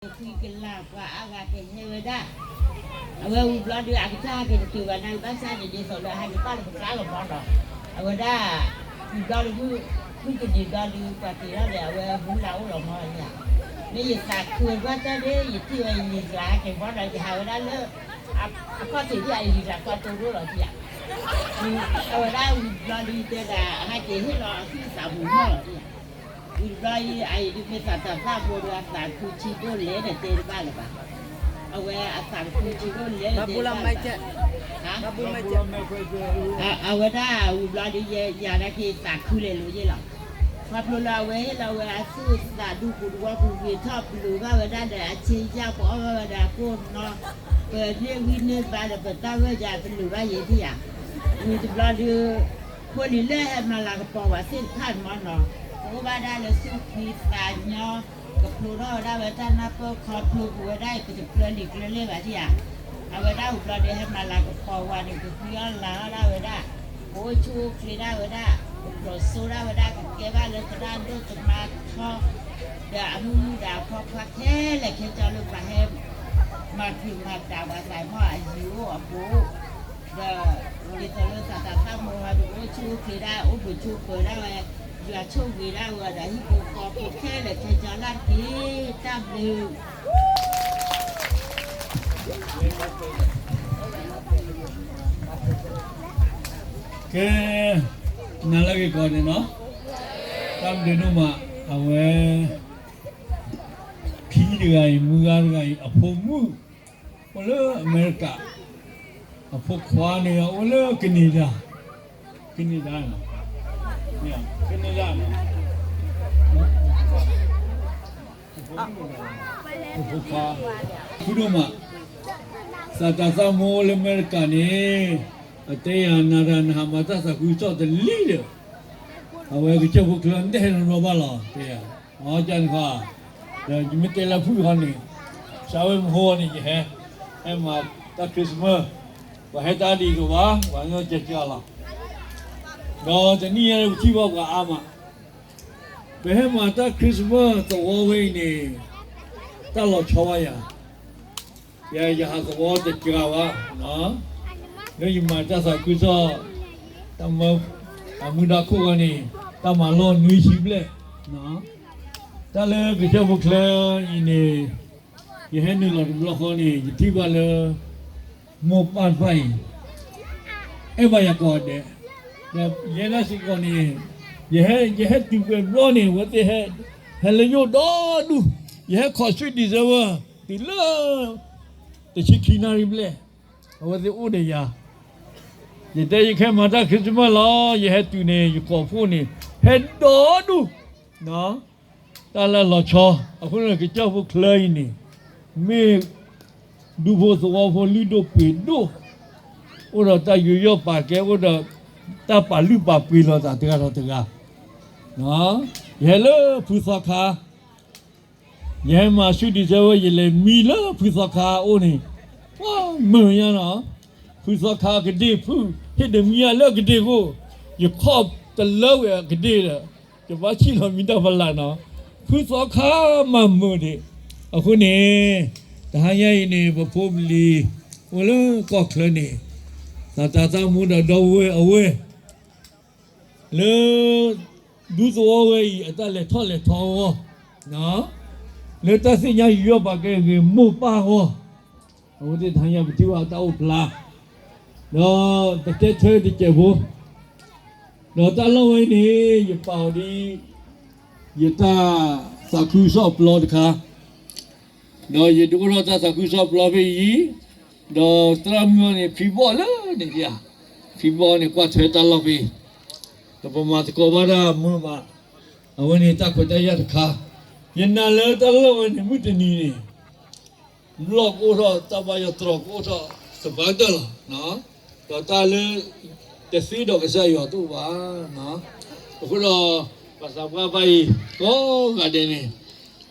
ဃံကလၤပှၤအါဂၤကဟဲဝဲဒၣ်, အဝဲဝံၤဘျီဒုး အကစၢ်ဟဲက့ၤတတုၤဘၣ်န့ၣ် ဘၣ်ဆၣ်န့ၣ်ဒ်သိးလၢဟဲက့ၤပာ်လီၤပသးလီၤဘီဒီး, အဝဲဒၣ် ဝံၤဘျီဒုး ဖုကနံၤဘျီဒုး ပှၤက့ၤထီၣ်ဒီး အဝဲဟူလၢအိၣ်လီၤမီၢ်လီၤ, မ့ၢ်ယသးခုဝဲဘၣ်တၢ်ဒီး ယထံၣ်ဝဲယလံၤကျါဟဲက့ၤဘီဒီး ယဟးဝဲဒၣ်လၢ အခီၣ်ထံးဒ်အလံၤကျါကီၢ်တိၢ်ရိၣ်လီၤဒ်ဧါ, အဝဲဒၣ်ဝံၤဘျီဒုးတဲဒၣ် အဟဲက့ၤဟ့ၣ်လီၤအသူၣ်အသးမုာ်မီၢ်လီၤဒ်ဧါ ဝံၤဘျီအံၤ အအံၤဒုးမ့ၢ်သးတၢ်သၣ်ဖိဒီး အသးခုဆံးဒိၣ်လဲၣ်ဒီးတဲတဘၣ်လၢၤဘၣ်, အဝဲအသးခုဆံးဒိၣ်လဲၣ်ဒီးတဲတဘၣ်လၢၤဘၣ်, အဝဲဒၣ်ဝံၤဘျီဒုး ယၤဒၣ်က့ၤသးခုလဲၤလိၤယ့ၣ်လီၤ, ခီဖျိလၢအဝဲဟ့ၣ်လီၤဝဲအသူၣ်အသးဒူပူၤတဝီပူၤ ဂ့ၤထီၣ်ပလိာ်ဘၣ်ဝဲဒၣ်ဒီး အဆ့ယၢ်ပအီၣ်ဘၣ်ဝဲဒၣ်ကိၢ်နီၢ်, ပန့ၢ်ဝံန့ၢ်ဘါဒီးပတၢ်ဂၢၢ်ယၤပလိာ်ဘၣ်ယဲဒ်ဧါ, ဝံၤတဘျီဒုး ဖိလံၤလၢဟဲမၤလၤကပီၤဝဲသ့ၣ်တဖၣ်န့ၣ်မီၢ်နီၤ ကအိၣ်ဘၣ်ဒၣ်လၢသူၣ်ဖှံသးညီ, ကဖျိထီၣ်ဝဲဒၣ်ဝဲတၢ်နၢ်ပၢၢ်ခီဖျိပဝဲဒၣ်အံၤ ပတကျၢလံာ်ကျၢလဲၢ်ဘၣ်ဒ်ဧါ, အဝဲဒၣ်ဝံၤဘျီဒုးဟဲမၤလၤကပီၤဝဲန့ၣ် ကဃံအီၣ်လၤအီၣ်ဒၣ်ဝဲဒၣ်, ကအိၣ်ဆူၣ်အိၣ်ချ့ဒၣ်ဝဲဒၣ်, ကဖျိးစိဒၣ်ဝဲဒၣ် ကကဲဘၣ်လၢသရၣ်ဒိၣ်သမါထီ ဒီးအမုၢ်မုၢ်ဒီးအဖီခွါခဲလၢာ်ခဲဆ့လၢပှၤဟဲ မၤချုးမၤတးပှၤသးမီၢ်အယံၤအိၣ်အဘူးအိၣ်, ဒီးဒ်သိးလၢသးတၢ်သၣ်မူဟီဒုး အိၣ်ဆူၣ်အိၣ်ချ့ဒၣ် အိၣ်ဘှံးဆိးပၢၤဒၣ်ဝဲ, ယွၤဆိၣ်ဂ့ၤဒၣ်ဝဲဒီးဟံၣ်ဖိဃီဖိခဲလၢာ်ခဲဆ့လၢ်တက့ၢ်. တၢ်ဘျုး ကဲ, နၤလၢဂ့ၤကီးန့ၣ်နီၤ, တၢ်ဘျုးဒိၣ်မး, အဝဲ ဖံတဂၤအံၤ မုၢ်ဂၤတဂၤအံၤ အဖိမုၣ် အိၣ်လၢအမဲရကၤ, အဖိခွါန့ၣ် အိၣ်လၢကနံၤဒၣ်, ကနံၤဒၣ်, ကနံၤဒၣ်, အဖိခွါ, ဃုဒိၣ်မး, သးတၢ်သၣ်မူလၢအမဲရကၤန့ၣ်, အတဲယၤနၤတၢ်နဟးမၤတၢ်သးခုကစီၣ်တလံၤဒီး, အဝဲကစၢၢ်ဖိချၢနတဟဲနီတဘျီဘၣ်လီၤ တဲယၤ, အကန့ၣ်ခီ, ဒီးယမ့ၢ်တဲလၢဖုၣ်ခီန့ၣ်, စးဝဲမဟိန့ၣ် ယဟဲ, ဟဲမၤတၢ် Christmas, ပှၤဟဲတၢ်ဒ်သိးဘၣ် ပှၤကစၢၢ်ကၢလီၤ, ဒီးတနံၣ်ညါပထံၣ်ဘၣ်ပှၤအါမး, ပဟဲမၤတၢ် Christmas သဝီဝဲအံၤန့ၣ်, တၢ်လီၤဆီဘၣ်ယၤ ယ ယဟးသဝီတစှၤဘၣ်, လၢယမၤတၢ်သးခုကစီၣ်, တၢ်မၢ, အမူဒါခိၣ်ဂီၤန့ၣ်, တၢ်မၤလီၢ်နွံဆံဘျဲၣ်, တၢ်လၢကစၢၢ်ဖိချၢအံၤန့ၣ်, ယဟဲနုာ်လီၤတဘျီဃီန့ၣ် ယထံၣ်ဘၣ်လၢ မိၢ်ပၢ်တဖၣ်အံၤ အဲၣ်ဘၣ်ယၤကိးဂၤဒဲး, ဒီးယဲဒၣ်စ့ၢ်ကီးန့ၣ်, ယဟဲ, ယဟဲတုၤကွဲးဘျီန့ၣ် အဝဲသ့ၣ်ဟဲ, ဟဲလၢယအိၣ်ဒီဒူၣ်, ယဟဲခီး Sweet December တုၤလၢ တဆံခံနၣ်ရံၣ်ဘျဲၣ်, အဝဲသ့ၣ်အိၣ်ဒီးယၤ, ယတဲယကဟဲမၤတၢ် Christmas လီၤ, ယဟဲတုၤန့ၣ် ယကိးဖှိၣ်န့ၣ် ဟဲဒီဒူၣ် တၢ်လၢလီၤဆီ, အဃိန့ၣ် ကစၢၢ်ဖိချၢအံၤန့ၣ်, မ့ၢ်ဒူဖိသဝီဖိလုၢ်ဒိၣ်ပှ့ၤဒိၣ်, အိၣ်ဒီးတၢ်ယူးယီၣ်ပာ်ကဲ, အိၣ်ဒီးတၢ်ပာ်လုၢ်ပာ်ပှ့ၤလိာ်သးတဂၤဒီးတဂၤ, ယဟဲလၢဖုသီခါ, ယဟဲမၤ Sweet December ဝဲ ယလဲၤမံလၢဖုသီခါအအိၣ်န့ၣ်, ပှၤမုာ်ညါနီၤ, ဖုသီခါကဒ့ၣ်ဖု, ဟ့ၣ်တမံယၤလၢအကဒ့ၣ်အဃိ, ယခီၣ်တလၢဝဲအကဒ့ၣ်ဒီး, ယဘၣ်ဆံၣ်လီၤမံတၢ်ဖးလၢ်နီၤ, ဖုသီခါမၤမုာ်ဒံး, အဃိန့ၣ်, တဟါညါအံၤန့ၣ် ပဖိပလံၤ, အိၣ်လၢကီၢ်ချၢန့ၣ်, သးတၢ်သၣ်မူဒီးဒီပုၢ်ဝဲၢ်အဝဲ လၢ ဒူသဝီဝဲအံၤ အတၢ်လဲၤထီၣ်လဲၤထီအဂီၢ်, လၢတၢ်သ့ၣ်ညါယူးယီၣ်ပာ်ကဲဂ့ၤမိၢ်ပၢ်အဂီၢ်, အဝဲသ့ၣ်တဟါညါပထံၣ်ဘၣ်တၢ်အိၣ်ဖျါ, ဒီးပတဲထွဲတစဲးဖိ, ဒီးတၢ်လီၢ်ဝဲန့ၣ် ယပာ်အီၤဒ် ယတၢ်သးခုကစီၣ်ပျီတခါ ဒီးယဒုးအိၣ်ထီၣ်တၢ်သးခုကစီၣ်ပျီဖဲအံၤ, ဒီးသရၣ်မုၣ်အီၤန့ၣ် ဖံဘီၣ်လၢန့ၣ်ဧါ, ဖံဘီၣ်န့ၣ် ကွၢ်ထွဲတၢ်လီၢ်ဖဲ, ဒီးပမၤသကိးဘၣ်တၢ်မုာ်မး, အဝဲန့ၣ်တၢ်ခွဲးတၢ်ယာ်တခါ, ယနာ်လၢတၢ်လီၢ်ဝဲန့ၣ် မုၢ်တနံၤန့ၣ် လီၢ်ကအိၣ်ထီၣ် တၢ်ဘါယွၤတြီၤကအိၣ်ထီၣ်သပှၢ်ကတၢၢ်လီၤ. ဒီးတၢ်လၢ တသ့ဒီးကစၢ်ယွၤတအိၣ်ဘၣ်. အဃိဒီး ပှၤသးပှၢ်ဘၣ်အံၤ ကိးဂၤဒဲးန့ၣ်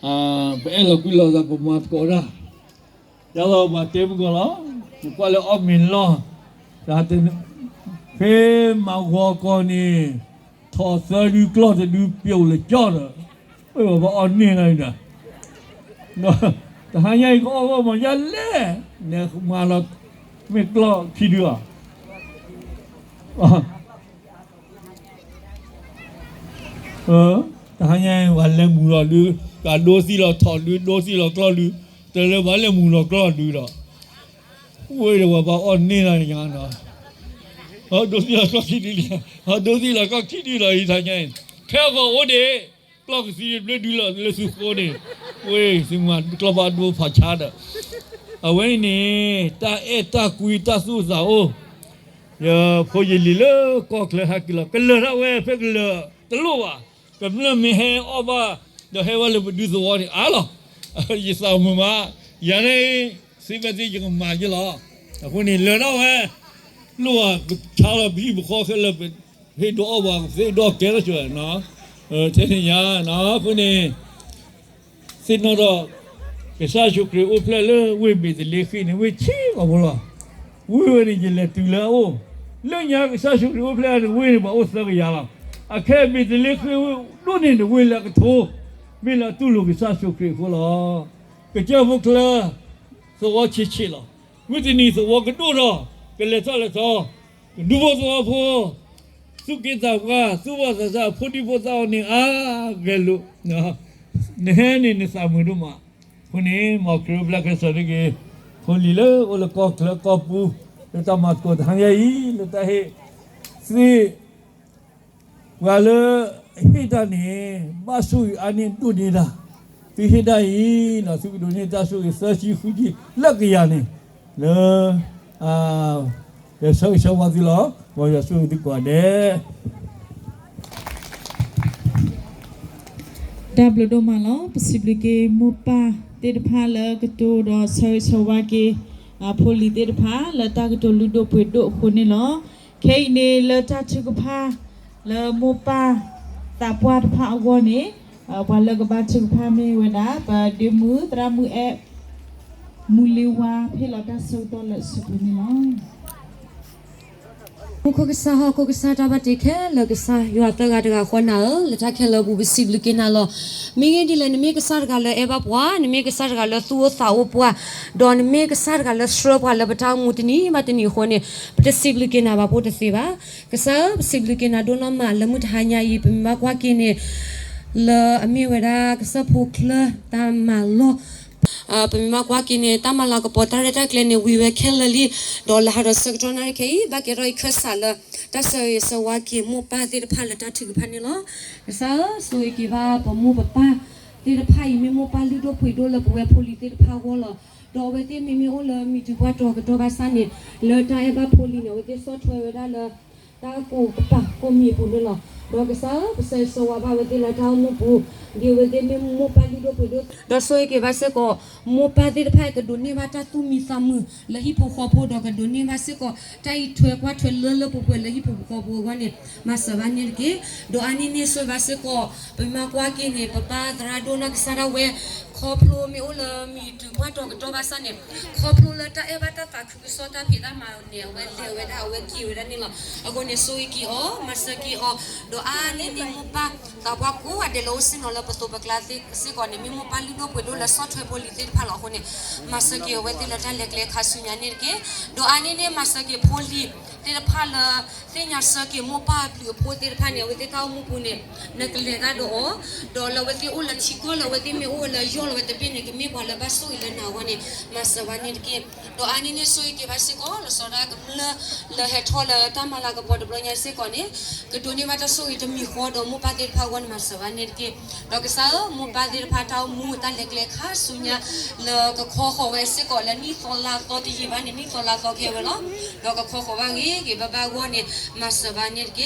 ပအဲၣ်လီၤကွံလီၤသး ပမၤသကိးတၢ်, ဒ်သိးပှၤတဲမုၢ်ကီၢ်လီၤ. နကွၢ်လၢအီၣ်မ့ၤလီၢ် ဖဲမၤဂီၤကီၢ်န့ၣ် ထီၣ်သၢဒုကျီၢ်တဒု ပျိာ်လၢကၠီဒီး ပဘၣ်အီၣ်န့ၢ်လီၤဒီး ဒီး တဟါညါအံၤကအီၣ်ဂီၢ်မီၤယါလဲၣ်, နမၤလီၤမ့ၢ်ကျီၢ်ခံဒုဧါ. တဟါညါအံၤ ပှၤလဲၤမူၤလီၤဒု, ပှၤဒိသံလီၤထီၣ်ဒု, ဒိသံလီၤကျီၢ်ဒု, တလၢပှၤလဲၤမူၤလီၤကျီၢ်ဒုဒီး, ဝဲဒီးပှၤဘၣ်အီၣ်န့ၢ်လီၤညါနီၤ, ဒိသံလီၤကျီၢ်ခံဒုလံ, ဒိသံလီၤကျီၢ်ခံဒုလီၤ တဟါညါအံၤ, ခဲအံၤအဃိန့ၣ် ကျီၢ်ကသံဘျၢဒုလီၤလၢသုဃိန့ၣ်, ဝဲ သုမၤကျီၢ်ဘၣ်ဒိဖးဆါဒီး, အဝဲအံၤန့ၣ် တၢ်အဲၣ်တၢ်ကွံတၢ်သူၣ်အိၣ်သးအိၣ်, ယဖိယလံၤလၢကီၢ်ချၢဟဲက့ၤလီၤ ကလၢၤဒၣ်ဝဲဖဲကလၢၤတလိၣ်ဘၣ်, ကမျၢၢ်မ့ၢ်ဟဲအီၣ်ဘၣ်, ဒီးဟဲဝဲလၢပဒုသဝီန့ၣ်အါလီၤ, ယသးမုာ်မး, ယၤန့ၣ် စံးဘၣ်သ့ၣ်ယကမၤယ့လီၤ, အဃိန့ၣ် လၢၤဒၣ်ဝဲ လိၣ်ဘၣ်ကဆါလီၤပဟံၣ်ပဃီခဲလၢာ် ပဟ့ၣ်ဒိးအီၣ်ပှၤ ပဟ့ၣ်ဒိးကဲထီၣ်ဆိ, ထဲန့ၣ်ညါ, အဃိန့ၣ် သ့ၣ်နီၣ်ဒီး ကစၢ်ယ့ၣ်ၡူးခရံာ်အိၣ်ဖျဲၣ်လၢဝ့ၢ်ဘ့းသလ့ဃ့ၣ်န့ၣ် ဝ့ၢ်ဆံးအဖိလီၤ. ဝ့ၢ်ဝဲန့ၣ် ယလဲၤတုၤလၢအအိၣ်, လၢညါကစၢ်ယ့ၣ်ၡူးခရံာ်အိၣ်ဖျဲၣ်န့ၣ် ဝ့ၢ်န့ၣ် ပှၤအိၣ်သၢကယၤလီၤ. အခဲဘ့းသလ့ဃ့ၣ်ဒိၣ်န့ၢ်တဝ့ၢ်လၢအကထိ, မ့ၢ်လၢအတူၢ်လိာ်ကစၢ်ယ့ၣ်ၡူးခရံာ်အဃိလီၤ. ကစၢၢ်ဖိချၢ သဝီဆံးဆံးလီၤ. မုၢ်တနံၤသဝီကဒိၣ်ထီၣ်, ကလဲၤထီၣ်လဲၤထီ, ကဒူဖိသဝီဖိ, သူၣ်က့သးပှၢ်, သူၣ်ဘီၣ်သးစၢ်, ဖိဒံဖိသၣ်အီၤန့ၣ် အါဂဲၤလိာ်, နဟဲန့ၣ်နသးမုာ်ဒိၣ်မး. အဃိန့ၣ် မ်ခရံာ်အိၣ်ဖျဲၣ်ကစၢ်န့ၣ်က့ၤ, ဖိလံၤလၢအိၣ်လၢကီၢ်ချၢကီၢ်ပူၤ, လၢတၢ်မၤသကိးတဟါညါအံၤ လၢတၢ်ဟ့ၣ်သ့ၣ် ပှၤလၢအဟ့ၣ်တၢ်န့ၣ် ဘၣ်ဆိၣ်ဂ့ၤအါန့ၢ်ဒိၣ်န့ၢ်တၢ်, သုဟ့ၣ်တၢ်အံၤ သုကဒိးန့ၢ်တၢ်ဆိၣ်ဂ့ၤသၢဆံဃုဆံလၢကယၤန့ၣ်, လၢ ယဆၢဂ့ၤဆၢဝါသုလီၤ. မ်ယွၤဆိၣ်ဂ့ၤသုကိးဂၤဒဲး. တၢ်ဘျုးဒိၣ်မးလီၤ. ပစံးဘျုးက့ၤမိၢ်ပၢ်သ့ၣ်တဖၣ်လၢကတိၤဒီးဆၢဂ့ၤဆၢဝါက့ၤ ဖိလံၤသ့ၣ်တဖၣ် လၢတၢ်ကတိၤလုၢ်ဒိၣ်ပှ့ၤဒိၣ်အဃိန့ၣ်လီၤ. ခဲအံၤန့ၣ် လၢတၢ်ထုကဖၣ် လၢမိၢ်ပၢ်သးပှၢ်တဖၣ်အဂီၢ်န့ၣ်, ပှၤလၢကဘါထုကဖၣ်မ့ၢ်ဝဲဒၣ် ပဒ့မုၣ်သရၣ်မုၣ်အဲၣ်မူလ့ဝါ ဖဲလီၤတၢ်ဆၢကတီၢ်လၢအစုပူၤန့ၣ်လီၤ. မူခိၣ်ကစၢ် ဟီၣ်ခိၣ်ကစၢ် တၢ်ဘၣ်တ့ခဲလၢာ်ကစၢ် ယွၤသၢဂၤတဂၤဃီနၤဧၢ, လၢတၢ်ခဲလၢာ်အပူၤ ပစံးဘျုးက့ၤနၤလီၤ. မ့ၢ်ဂ့ၢ်ဒ်လဲၣ် နမ့ၢ်ကစၢ်တဂၤလၢအအဲၣ်ဘၣ်ပှၤ, နမ့ၢ်ကစၢ်တဂၤလၢသူၣ်အိၣ်သးအိၣ်ပှၤ, ဒီးနမ့ၢ်ကစၢ်တဂၤလၢဆှၢပှၤလၢပတၢ်အိၣ်မူတနံၤဘၣ်တနံၤအဃိန့ၣ်, ပတစံးဘျုးက့ၤနၤဘၣ်ဖိတသ့ဘၣ်. ကစၢ်ဧၢ, ပစံးဘျုးက့ၤနၤဒိၣ်နီၢ်မးလၢမုၢ်တဟါညါအံၤ ပမ့ၢ်ဘၣ်ကွၢ်က့ၤန့ၣ် လၢအမ့ၢ်ဝဲဒၣ်ကစၢ်ဖိချၢတၢ်မၤလီၢ် ပမ့ၢ်ဘၣ်ကွၢ်က့ၤန့ၣ် တၢ်မၤလၤကပီၤတၢ်ရဲၣ်တၢ်ကျဲၤန့ၣ် ဝံၤဝဲခဲလၢာ်လံ, ဒီးလၢဟါဒီးဆၢကတီၢ်နၣ်ရံၣ်ခဲအံၤ ဘၣ်ကဲထီၣ်အံၤခၢၣ်စးလၢ တၢ်ဆၢဂ့ၤဆၢဝါက့ၤမိၢ်ပၢ်သ့ၣ်တဖၣ်လၢတၢ်ထုကဖၣ်န့ၣ်လီၤ. ကစၢ်ဧၢ, ဆိၣ်ဂ့ၤက့ၤဘၣ်ပမိၢ်ပပၢ်သ့ၣ်တဖၣ်အံၤ မ့ၢ်မိၢ်ပၢ်လုၢ်ဒိၣ်ပှ့ၤဒိၣ်လၢပဝဲဖိလံၤသ့ၣ်တဖၣ်အဂီၢ်လီၤ. ဒီးအဝဲသ့ၣ်မ့မ့ၢ်အိၣ်လၢမံၤတုၤပှၢ်တီၤကတီၢ်ဘၣ်ဆၣ်န့ၣ်, လၢတၢ်အဲၣ်ဘၣ်ဖိလံၤန့ၣ် အဝဲသ့ၣ်ဆီၣ်ထွဲဝဲဒၣ်လၢ တၢ်ကိၢ်ကပၤကိၢ်မံၤအပူၤန့ၣ်လီၤ. ဒီးကစၢ်ဧၢ, ပဆၢဂ့ၤဆၢဝါဘၣ်အဝဲသ့ၣ်လၢတၢ်အိၣ်မူပူၤ, ဒ်အဝဲသ့ၣ်မ့ၢ်မိၢ်ပၢ်လုၢ်ဒိၣ်ပှ့ၤဒိၣ်, ဒီးဆိၣ်ဂ့ၤက့ၤဘၣ်စ့ၢ်ကီး မိၢ်ပၢ်သ့ၣ်တဖၣ်အံၤ ကဒိးန့ၢ်ဘၣ်တၢ်သူၣ်မံသးမုာ်လၢဟံၣ်ဖိဃီဖိ, ဒီးကဒိးန့ၢ်ဘၣ်စ့ၢ်ကီး တၢ်အံးထွဲကွၢ်ထွဲလၢလၢပှဲၤပှဲၤလၢဟံၣ်ဖိဃီဖိအဂီၢ်န့ၣ်, မၤစၢၤဘၣ်န့ၣ်တက့ၢ်. ဒီးအါန့ၢ်န့ၣ်ဆိၣ်ဂ့ၤဘၣ်စ့ၢ်ကီး ပမ့ၢ်ကွၢ်က့ၤန့ၣ် ပပၢ်သရၣ်ဒိၣ်နီၢ်ကစၢ်ဒၣ်ဝဲ ခီဖျိမ့ၢ်အိၣ်လၢမံၤတုၤပှၢ်တီၤကတီၢ်ဘၣ်ဆၣ်န့ၣ်, ခီဖျိလၢတၢ်အဲၣ်ဘၣ်တၢ်သးခုကစီၣ်တၢ်ဖံးတၢ်မၤန့ၣ် အဝဲလဲၤဝဲဒၣ် အဝဲက့ၤဝဲဒၣ်န့ၣ်လီၤ. အဃိန့ၣ် ဆိၣ်ဂ့ၤက့ၤအီၤ, မၤစၢၤက့ၤအီၤ, ဒီးအါန့ၢ်န့ၣ်မိၢ်ပၢ်သးပှၢ်ကိးဂၤဒဲးလၢအိၣ်စ့ၢ်နီၤလၢပသိးပကျါသ့ၣ်စ့ၢ်ကီးန့ၣ် မ့ၢ်မိၢ်ပၢ်လုၢ်ဒိၣ်ပှ့ၤဒိၣ်လၢဆီၣ်ထွဲဖိလံၤသ့ၣ်တဖၣ်လီၤ. အဃိန့ၣ် မၤစၢၤက့ၤအဝဲသ့ၣ်လၢတၢ်လဲၤကျဲခါဆူညါန့ၣ်တက့ၢ်. ဒီးအါန့ၢ်န့ၣ် မၤစၢၤက့ၤဖိလံၤသ့ၣ်တဖၣ်လၢ သ့ၣ်ညါဆၢက့ၤမိၢ်ပၢ်အဘျုးအဖှိၣ်သ့ၣ်တဖၣ်န့ၣ် အဝဲသ့ၣ်တၢ်အိၣ်မူပူၤန့ၣ် နကလဲၤတၢ်ဒီးအီၤ, ဒီးလၢအဝဲသ့ၣ်အိၣ်လၢထံကီၢ်လၢအဝဲသ့ၣ်မ့ၢ်အိၣ်ဝဲလၢယီၢ်လီၤဝဲတဘ့ၣ်န့ၣ် ကမ့ၢ်ပှၤလၢဘၣ်ဆိၣ်ဂ့ၤလၢနၤအဂီၢ်န့ၣ် မၤစၢၤဘၣ်န့ၣ်တက့ၢ်. ဒီးအါန့ၢ်န့ၣ်ဆိၣ်ဂ့ၤက့ၤဘၣ်စ့ၢ်ကီး လီၤဆီဒၣ်ကမျၢၢ်လၢဟဲထီၣ်လၢတၢ်မၤလၤကပီၤတဘျီညါစ့ၢ်ကီးန့ၣ် ကဒိးန့ၢ်ဘၣ်တၢ်ဆိၣ်ဂ့ၤတမံၤဃီဒီးမိၢ်ပၢ်သ့ၣ်တဖၣ်အဂီၢ်န့ၣ် မၤစၢၤဘၣ်န့ၣ်တက့ၢ်. ဒီးကစၢ်ဧၢ, မိၢ်ပၢ်သ့ၣ်တဖၣ်တၢ်အိၣ်မူတၢ်လဲၤကျဲခါဆူညါ လၢကခီဃီၤဝဲစ့ၢ်ကီးလၢနံၣ်သီလါသီတယံာ်ဘၣ်န့ၣ် နံၣ်သီလါသီခဲဝဲလီၤ. ဒီးကခီဃီၤဘၣ်ဂ့ၤဂ့ၤဘၣ်ဘၣ်အဂီၢ်န့ၣ် မၤစၢၤဘၣ်န့ၣ်တက့ၢ်.